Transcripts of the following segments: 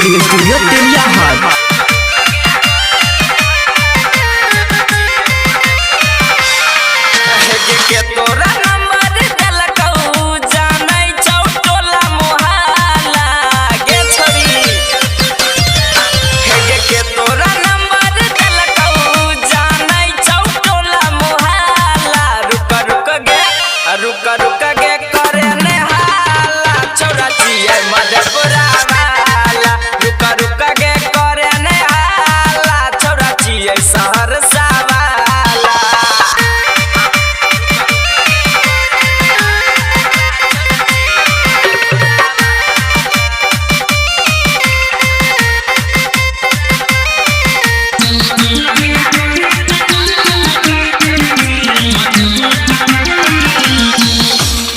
Recording studio तेलियाहाट। के तोरा number देलकौ जानै छौ टोला मोहल्ला गे छोरी। हे के तोरा नंबर देलकौ जानै छौ टोला मोहल्ला। रुक रुक गे, रुक रुक गे करे ने हाला छौरा छियै मधेपुरा वाला। रुक रुक गे करे ने हाला छौरा छियै सहरसा वाला।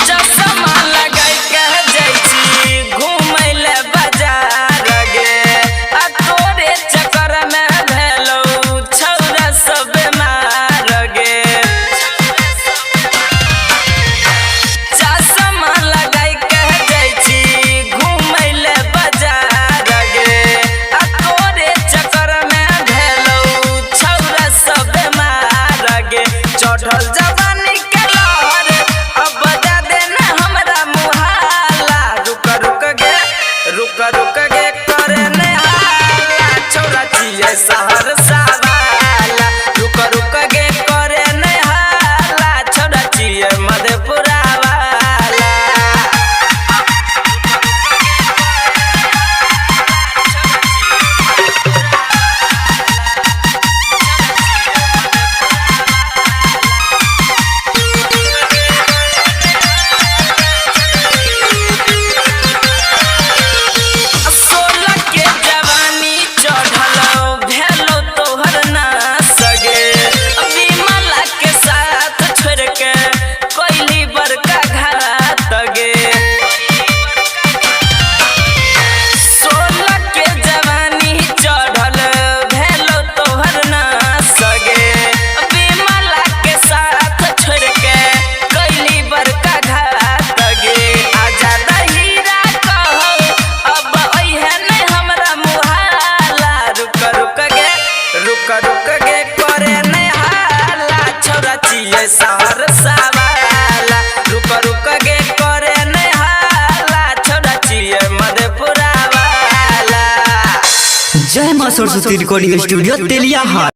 चश्मा लगाइ के जाइ छी घुमै ले बाजार गे, आ तोरे चक्कर में भेलौ छौरा सब बेमार गे। चश्मा लगाइ के जाइ छी घुमै ले बाजार गे, आ तोरे चक्कर में भेलौ छौरा सब बेमार गे। चढ़ल जवानी के लहर अब बजा देना हमरा मुहाला। रुक रुक गे, रुक रुक गे करे ने हाला छौरा छियै सहरसा वाला। रुक रुक गे करे ने हाला छौरा छियै मधेपुरा वाला। सोलह के जवानी चढ़ल भेलो तोहर ना सगे, विमला के साथ छोड़ के कोइली बड़का घात गे। 16 के जवानी चढ़ल भेलो तोहर ना सगे, विमला के साथ छोड़ के कैली बड़का घात गे। आजाद हीरा कहो अब अइहे नै हमरा मुहाला। रुक रुक गे, रुक रुक गे करे नै हाला छौरा छियै सहरसा वाला। रुक रुक गे करे नै हाला छौरा छियै मधेपुरा वाला। जय माँ सरस्वती रिकॉर्डिंग स्टूडियो तेलियाहाट।